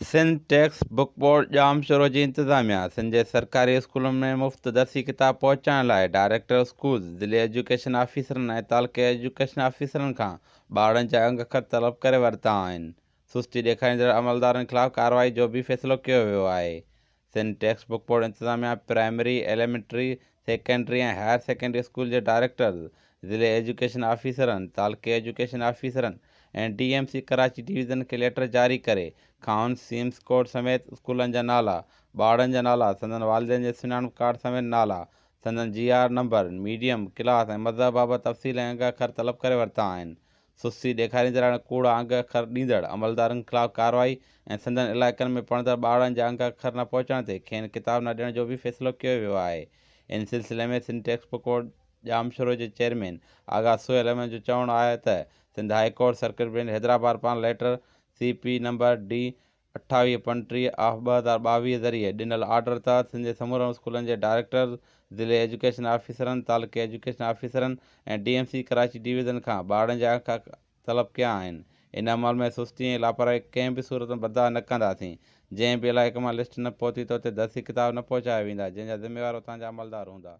Sindh text book board Jamshoro جي انتظاميا سنڌ جي سرڪاري اسڪولن ۾ مفت درسي ڪتاب پهچائڻ لاء ڊائريڪٽر اسڪولز، ضلعي ايجوڪيشن آفيسرن ۽ تعلقي ايجوڪيشن آفيسرن کان ٻارڙن جا انگ اکر طلب ڪري ورتا آهن. سستي ڏيکاريندڙ عملدارن خلاف ڪارروائي جو به فيصلو ڪيو ويو آهي. سنڌ ٽيڪسٽ بڪ بورڊ انتظاميا primary, elementary, secondary ۽ higher secondary school جي ڊائريڪٽرز، ضلعي ايجوڪيشن آفيسرن، تعلقي ايجوڪيشن آفيسرن ۽ D M C Karachi division کي ليٽر جاري ڪري کانئن سيمس ڪوڊ سميت اسڪولن جا نالا، ٻارڙن جا نالا، سندن والدين جي سڃاڻپ ڪارڊ سميت نالا، سندن G R number, medium, class ۽ مذهب بابت تفصيل ۽ انگ اکر طلب ڪري ورتا آهن. سستي ڏيکاريندڙ ۽ ڪوڙا انگ اکر ڏيندڙ عملدارن خلاف ڪارروائي ۽ سندن علائقن ۾ پڙهندڙ ٻارڙن جا انگ اکر نه پهچڻ تي کين ڪتاب نه ڏيڻ جو به فيصلو ڪيو ويو آهي. ان سلسلي ۾ Sindh text book board Jamshoro جي چيئرمين آغا سهيل احمد جو چوڻ آهي ته Sindh high court circuit bench Hyderabad پاران letter C P number D 2835 of 2022 ذريعي ڏنل آرڊر تحت سنڌ جي سمورن اسڪولن جي ڊائريڪٽرز، ضلعي ايجوڪيشن آفيسرن، تعلقي ايجوڪيشن آفيسرن ۽ D M C Karachi division کان ٻارڙن جا انگ طلب ڪيا آهن. ان عمل ۾ سستي ۽ لاپرواهي ڪنهن به صورت ۾ برداشت نه ڪنداسين. جنهن به علائقي مان لسٽ نه پهتي ته اتي درسي ڪتاب نه پهچايا ويندا جنهن جا ذميوار اتان جا عملدار هوندا.